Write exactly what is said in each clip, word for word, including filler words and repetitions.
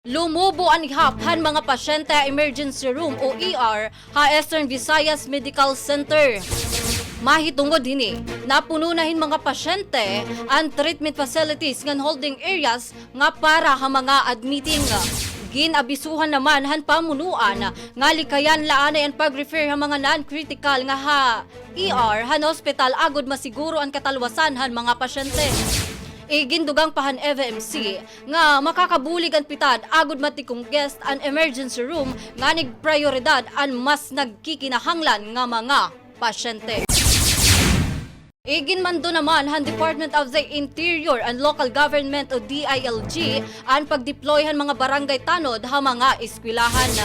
Lumubo an ihap han mga pasyente ha emergency room o E R ha Eastern Visayas Medical Center. Mahitungod hini, napuno na hin mga pasyente an treatment facilities ngan holding areas nga para ha mga admitting. Gin-abisuhan naman han pamunuan nga likayan la anay an pag-refer ha mga non-critical nga ha E R han ospital agod masiguro an katalwasan han mga pasyente. Igindugang pa han F M C nga makakabulig an pitad agod ma-decongest an emergency room ngan igprayoridad an mas nagkikinahanglan nga mga pasyente. Iginmando naman han Department of the Interior and Local Government o D I L G an pag-deploy han mga barangay tanod ha mga eskwelahan.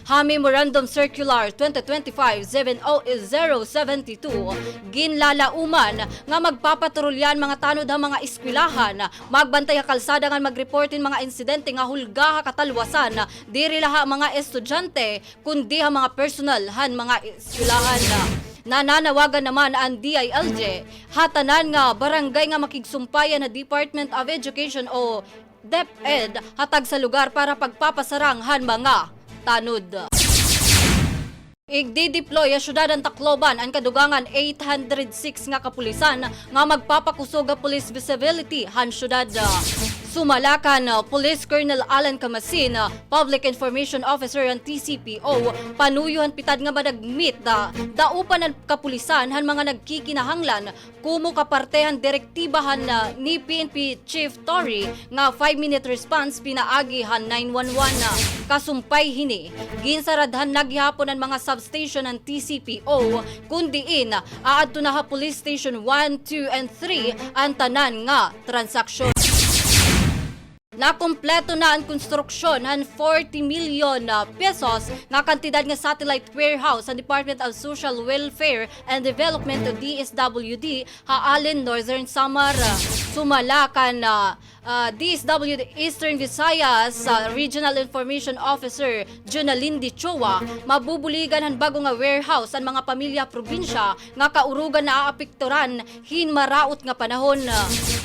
Ha Memorandum Circular twenty twenty-five seven oh zero seventy-two, ginlalauman nga magpapatrolya an mga tanod ha mga eskwelahan, magbantay ha kalsada ngan mag-report hin mga insidente nga hulga ha katalwasan, diri la ha mga estudyante, kundi ha mga personal han mga eskwelahan. Nananawagan naman an D I L G ha tanan nga barangay nga makigsumpay han Department of Education o DepEd ha tagsa lugar para pagpapasarang han mga tanod. Igdi-deploy ha syudad han Tacloban an kadugangan eight hundred six nga kapulisan nga magpapakusog ha police visibility han syudad. Sumala kan, ah, Police Colonel Alan Camasin, ah, Public Information Officer han T C P O, panuyo han pitad nga madagmit, ah, daupan an kapulisan han mga nagkikinahanglan komo ka parte han direktiba han, ah, ni P N P Chief Torre nga five-minute response pinaagi han nine one one. Kasumpay hini, ginsaradhan na gihapon an mga substation han T C P O, kun diin aadto na ha Police Station one, two, and three an tanan nga transaksyon. Nakumpleto na an konstruksyon han forty million, ah, pesos nga kantidad nga satellite warehouse han Department of Social Welfare and Development o D S W D ha Allen, Northern Samar. Sumala kan, ah, ah, D S W D Eastern Visayas, ah, Regional Information Officer Jonalyn Dichoa, mabubuligan han bag-o nga warehouse an mga pamilya ha probinsya nga kaurugan naapekturan hin maraot nga panahon.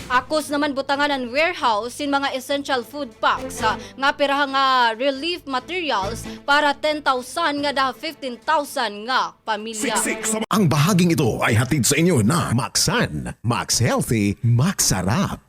Akos naman butangan an warehouse hin mga essential food packs, ah, nga piraha nga relief materials para ten thousand ngada ha fifteen thousand nga pamilya. Siksik sa... Ang bahaging ito ay hatid sa inyo ng Maxan. Max Healthy, Max Sarap.